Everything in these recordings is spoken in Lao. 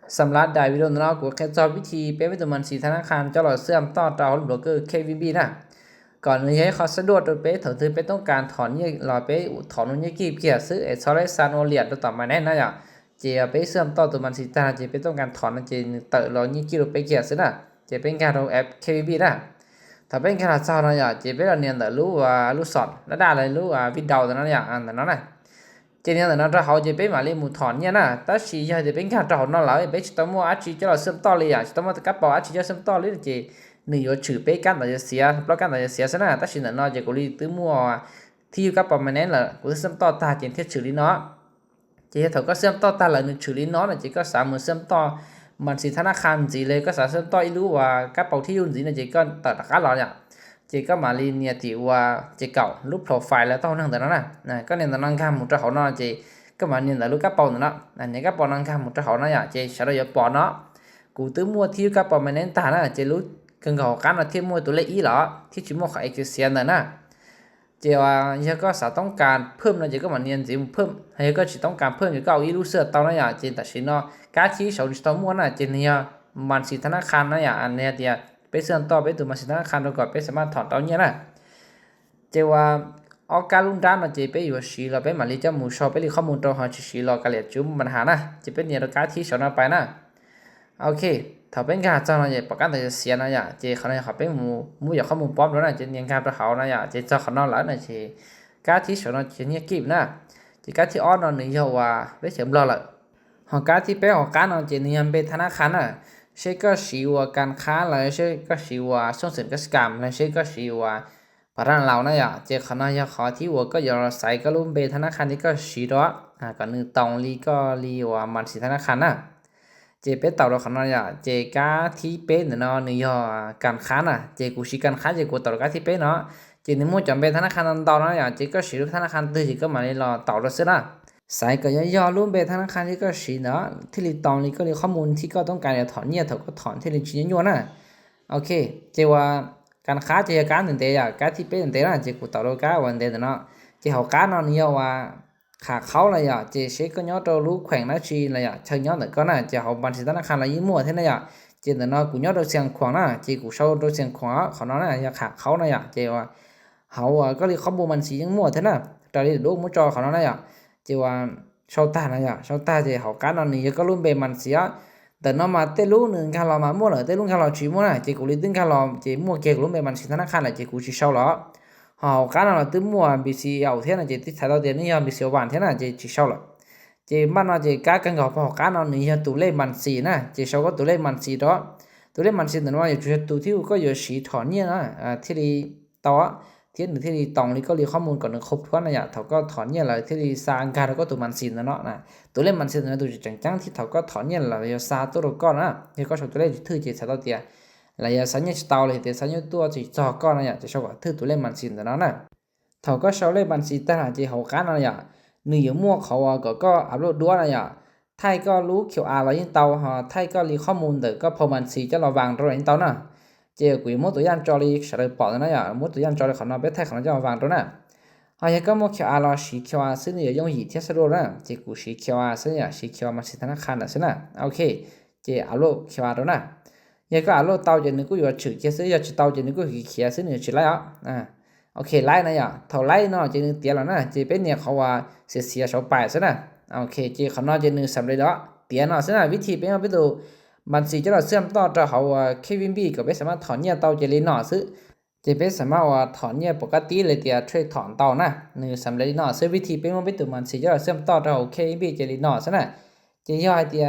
ສຳລັບໃນວິດີໂອນີ້ເນາະ ກູເຮັດສອນວິທີເປັນວິທີບັນຊີທະນາຄານ ເຈົ້າລອຍເຊື່ອມຕໍ່ເຂົ້າໂບຣກເກີ ເຄວີບີ ນະ. ກ່ອນອື່ນໃຫ້ເຂົ້າສະດວກໂດຍເປັນ ຖ້າເກີດເປັນຕ້ອງການຖອນເງິນ ລະເປັນຖອນເງິນກີບເກີຍ ຊື້ X T O L S Sun Wallet ໂດຍຕໍ່ມາແນ່ນະ ເຈົ້າເປັນເຊື່ອມຕໍ່ໂຕບັນຊີທະນາຄານ ເຈົ້າເປັນຕ້ອງການຖອນ ເຈົ້າເປັນເຊື່ອມຕໍ່ເງິນກີບໂດຍເປັນເກີຍ ຊື້ນະ ເຈົ້າເປັນການລົງແອັບ ເຄວີບີ ນະ. ຖ້າເປັນການຖອນເຈົ້ານະ ເຈົ້າເປັນລະນຽນເດີ ຫຼືວ່າລູກສອນລະດາເລີຍ ຫຼືວ່າວິນໂດນະ ອັນນັ້ນນະ. ເຈົ້າເນຍເນາະ ເຮົາຈະເປັນມາເລນໝູ່ຖອນເງິນນະ ແຕ່ຊິຢາກຈະເປັນການຖອນນອນລາວ ເປັນຊິຕ້ອງມົວອາຊີເຈົ້າເຊື່ອມຕໍ່ເລີຍ ຊິຕ້ອງມົວກະເປົາອາຊີເຈົ້າເຊື່ອມຕໍ່ເລີຍ ເຈົ້າໜຶ່ງຢູ່ຖືເປັນການຕາຍເສຍ ເພາະການຕາຍເສຍຊະນະ ແຕ່ຊິນະເນາະ ເຈົ້າກູລີຕື່ມມົວທີ່ຢູ່ກະເປົາມາແນ່ນລະ ກູເຊື່ອມຕໍ່ຕາເຈັນເທດຊື່ລີເນາະ ເຈົ້າເຮັດເທົ່າກໍເຊື່ອມຕໍ່ຕາລະໜຶ່ງຊື່ລີເນາະ ເຈົ້າກໍສາມາດເຊື່ອມຕໍ່ບັນຊີທະນາຄານຈີເລີຍ ກໍສາມາດເຊື່ອມຕໍ່ອີກຫຼືວ່າກະເປົາທີ່ຢູ່ຈີນະ ເຈົ້າກໍຕາຕະການລະເນາະ ເຈົ້າກໍມາລີເນຍທີ່ວ່າເຈົ້າເກົ່າ ຮູບໂປຣໄຟລ໌ແລ້ວຕ້ອງນັ່ງຕານັ້ນນະ ນະ ກໍເນຍຕານັ່ງການໝູ່ຕາເຮົາເນາະ ເຈົ້າກໍມາເນຍຕາລູກກະເປົາເນາະ ອັນນີ້ກະເປົານັ່ງການໝູ່ຕາເຮົາເນາະ ເຈົ້າຊາໂດຢາປອນເນາະ ກູຕື່ມມົວທີ່ກະເປົາມາແນ່ນຕານະ ເຈົ້າລູກກະເປົາການເນາະ ທີ່ມົວໂຕເລກອີ່ຫຼໍ ທີ່ຈິມົວຂອງເອເຈນຊີ້ເດີນະ ເຈົ້າວ່າເຮົາກໍສາຕ້ອງການເພີ່ມເນາະ ເຈົ້າກໍມາເນຍຊິເພີ່ມ ເຮົາກໍຊິຕ້ອງການເພີ່ມ ເຈົ້າກໍເອົາອີກລູກເຊື່ອມຕໍ່ເນາະ ເຈົ້າແຕ່ຊິເນາະ ການທີ່ເຮົາຊິຕ້ອງມົວນະ ເຈົ້າເນຍບັນຊີທະນາຄານນະ ອັນເນຍເດ ໄປເຊື່ອມຕໍ່ໄປໂຕບັນຊີທະນາຄານ ແລ້ວກໍໄປສາມາດຖອນຕໍ່ເງິນນະ ເຈົ້າວ່າອອກການລຸນດານເນາະ ເຈົ້າໄປຢູ່ຊີລະໄປມາລີເຈົ້າໝູ່ຊໍໄປລີຂໍ້ມູນຕໍ່ເຮົາຊິຊີລະກະເລຍຈຸມບັນຫານະ ເຈົ້າໄປເນຍການທີ່ສອງນະໄປນະ ໂອເຄ ຖ້າເປັນການເຈົ້ານະ ເຈົ້າປະກັນຕາເສຍນະ ເຈົ້າເຂົານະ ເຂົາເປັນໝູ່ໝູ່ຢາກຂໍ້ມູນປອມໂດນນະ ເຈົ້າເນຍການຕໍ່ເຮົານະ ເຈົ້າເຈົ້າເຈົ້າເຂົານອນລະນະ ເຈົ້າການທີ່ສອງນະ ເຈົ້າເນຍກິບນະ ເຈົ້າການທີ່ອອນເນາະ ໜຶ່ງເຮົາວ່າໄປເສີມລອລະ ເຮົາການທີ່ໄປອອກການເນາະ ເຈົ້າໜຶ່ງເປັນທະນາຄານນະ ເຊັ່ນກໍຊິວ່າການຄ້າລະ ເຊັ່ນກໍຊິວ່າສົ່ງເສີມກະສິກຳ ແລະ ເຊັ່ນກໍຊິວ່າ ປະທານລາວນະ ເຈົ້າເຂົານະ ເຈົ້າເຂົາທີ່ວ່າກໍຢາກໃສ່ກໍລົງເປັນທະນາຄານທີ່ກໍຊິດອກ ອາ ກໍໜຶ່ງຕອງລີກໍລີວ່າມັນຊິທະນາຄານນະ ເຈົ້າໄປເຕົາດອກເຂົານະ ເຈົ້າການທີ່ເປັນເນາະ ໜຶ່ງເຈົ້າການຄ້ານະ ເຈົ້າກູຊິການຄ້າ ເຈົ້າກູເຕົາການທີ່ເປັນເນາະ ເຈົ້າໜຶ່ງໝູ່ຈຳເປັນທະນາຄານຕອນເນາະ ເຈົ້າກໍຊິລົງທະນາຄານຕື່ມ ເຈົ້າກໍມາລີລອເຕົາດອກເທື່ອນະ ໃສ່ກໍຢ່າລວມເປັນທະນາຄານທີ່ກໍຊິເນາະ ທີ່ລີຕອງລີກໍລີຂໍ້ມູນທີ່ກໍຕ້ອງການຢາກຖອນເນຍ ເຂົາກໍຖອນທີ່ລີຊິຍົວນະ ໂອເຄ ເຈົ້າວ່າ ການຄ້າເຈົ້າການເຕັນເຕຍ ການທີ່ເປັນເຕນະ ເຈົ້າກູເຕົາໂລກາວັນເດນະເນາະ ເຈົ້າເຮົາການເນາະ ເນຍວ່າຂາເຂົ້າລະ ເຈົ້າເຊັກກໍຍໍໂຕລູກແຂວງນາຊີລະ ເຈົ້າເຊີຍອນແຕ່ກໍນະ ເຈົ້າເຮົາບັນຊີທະນາຄານລະຍິງມົວເທົ່ານັ້ນ ເຈົ້າເນາະ ກູຍໍໂຕຊຽງຂວາງນະ ເຈົ້າກູເຊົາໂຕຊຽງຂວາງເນາະ ເນຍຂາເຂົ້ານະ ເຈົ້າເຈົ້າວ່າເຮົາກໍລີຂໍ້ມູນບັນຊີຍັງມົວເທົ່ານັ້ນ ຕາລີໂດກໝູ່ຈໍເຂົາເນາະ ເຈົ້າວ່າ ເຊົາຕານະ ເຈົ້າເຊົາຕາ ເຈົ້າເຮົາການເນາະ ເນຍກໍລົງເປັນບັນຊີ ແຕ່ເນາະມາເຕລຸງໜຶ່ງການລອມາມົວເລີຍ ເຕລຸງການລອມຊິມົວນະ ເຈົ້າກູລີຕຶງການລອມ ເຈົ້າມົວເກກລົງເປັນບັນຊີທະນາຄານລະ ເຈົ້າກູຊິເຊົາລະ ເຮົາການເນາະ ຕຶງມົວບີຊີເອົາເທົ່ານັ້ນ ເຈົ້າຕິດສາຍຕໍ່ເຕນະ ບີຊີຫວານເທົ່ານັ້ນ ເຈົ້າຊິເຊົາລະ ເຈົ້າບ້ານເນາະ ເຈົ້າການກັນເຂົາເຮົາການເນາະ ເນຍໂຕເລກບັນຊີນະ ເຈົ້າເຊົາກໍໂຕເລກບັນຊີເນາະ ໂຕເລກບັນຊີເນາະ ເຈົ້າໂຕທີ່ກໍຢູ່ຊິຖອນເນຍນະ ອາ ທີ່ລີ ຕໍ່ທຽນໜຶ່ງທີ່ດີຕອງລີກໍລີຂໍ້ມູນກ່ອນໜຶ່ງຄົບຖ້ວນນະ ເຈົ້າເຂົາກໍຖອນເນຍລະທີ່ດີຊາງການກໍໂຕມັນຊິນນະເນາະ ໂຕເລກມັນຊິນນະ ໂຕຈັງໆທີ່ເຂົາກໍຖອນເນຍລະ ເຈົ້າຊາໂຕໂຕກ່ອນນະ ເຈົ້າກໍຊົມໂຕເລກຖືເຈສາໂຕເຕຍ ລະເຈົ້າຊາເນຍສະເຕາເລເຕຊາເນຍຕົວຊິຈອກກ່ອນນະ ເຈົ້າຊາກໍຖືໂຕເລກມັນຊິນນະເນາະ ເຂົາກໍຊາເລກບັນຊີຕະຫຼາດເຈົ້າເຮົາການນະ ໜຶ່ງຢູ່ໝວກເຂົາກໍກໍອັບໂຫຼດດ້ວຍນະ ໄທກໍລູກຄິວອາລະຍິງເຕົາ ເຮົາໄທກໍລີຂໍ້ມູນເດີ ກໍພໍມັນຊິຈະລະວັງໂຕລະຍິງເຕົານະ ເຈົ້າກູມີໂມໂຕຢ່າງຈໍລີສະເລີປອນນະ ໂມໂຕຢ່າງຈໍລີຂອງເຮົາເປັນໄທຂອງເຈົ້າວາງໂຕນະ ເຮົາເຮັດກໍໂມຄິວອາລະສີຂຽວອາ ຊຶ່ງຢູ່ຍົງຫີທຽສະໂດນະ ເຈົ້າກູສີຂຽວອາ ຊຶ່ງຢາກສີຂຽວມາສີທະນາຄານນະ ຊະນະ ໂອເຄ ເຈົ້າອັບໂຫຼດຄິວອາໂຕນະ ເຈົ້າກໍອັບໂຫຼດເຕົາ ເຈົ້າໜຶ່ງກູຢາກຖືເຄສ ຢາກຊິເຕົາ ເຈົ້າໜຶ່ງກູເຄສ ຊຶ່ງໜຶ່ງຊິໄລ່ອອກ ອາ ໂອເຄ ໄລ່ນະ ເຈົ້າເທົ່າໄລ່ເນາະ ເຈົ້າໜຶ່ງຕຽນແລ້ວນະ ເຈົ້າເປັນເນຍເຂົາວ່າເສຍເສຍຊາວປາຍຊະນະ ໂອເຄ ເຈົ້າເຂົາເນາະ ເຈົ້າໜຶ່ງສຳເລັດແລ້ວ ຕຽນເນາະ ຊະນະ ວິທີເປັນເນາະ ເປັນໂຕ ບັນຊີເຈົ້າເຊື່ອມຕໍ່ເຮົາວ່າ ເຄວີບີ ກໍເປັນສາມາດຖອນເນຍເຕົາເຈລີເນາະ ຊຶ ເຈົ້າເປັນສາມາດວ່າຖອນເນຍປົກກະຕິເລີຍ ເຕີຍເທຣດຖອນເຕົານະ ໜຶ່ງສຳເລັດເນາະ ຊຶວິທີເປັນເນາະ ເປັນໂຕບັນຊີເຈົ້າເຊື່ອມຕໍ່ເຮົາ ເຄວີບີ ເຈລີເນາະ ຊະນະ ເຈົ້າຢອກໃຫ້ເຕີຍ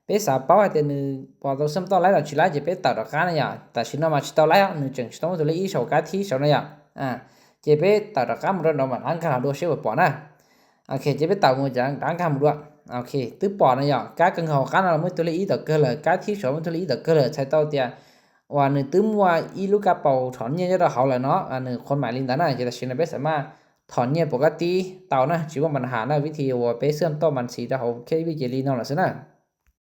ເປັນສາເປົາໃຫ້ເຕີຍໜຶ່ງ ພໍໂຕເຊື່ອມຕໍ່ໄລ່ດອກຊິໄລ່ ເຈົ້າເປັນເຕົາດອກການນະ ເຈົ້າ ແຕ່ຊິນອກມາຊິເຕົາໄລ່ເນາະ ໜຶ່ງຈຶ່ງຊິຕ້ອງໂຕເລກອີ່ສອງການທີ່ສອງນະ ເຈົ້າ ອາ ເຈົ້າເປັນເຕົາດອກການໝົດດອກ ມັນອັງການໂດເຊວປອນນະ ໂອເຄ ເຈົ້າໄປເຕົາໝູ່ຈາກການການໝົດດ້ວຍ ໂອເຄ ຕຶກປອນນະ ເຈົ້າ ການກັນເຂົາການເນາະ ມື້ໂຕເລກອີ່ຕໍ່ເກີເລີຍ ການທີ່ສອງມື້ໂຕເລກອີ່ຕໍ່ເກີເລີຍ ໃຊ້ເຕົາເຕີຍ ວ່າໜຶ່ງຕື່ມວ່າອີລູກກະເປົາຖອນເນຍຈາກເຮົາແລ້ວເນາະ ອັນໜຶ່ງຄົນໝາຍລິນຕານະ ເຈົ້າຕັດສິນໄປສາມາດຖອນເນຍປົກກະຕິເຕົານະ ຊິບໍ່ມີບັນຫານະ ວິທີວ່າໄປເຊື່ອມຕໍ່ບັນຊີເຮົາ ເຄວີບີ ເຈລີເນາະ ລະຊະນະ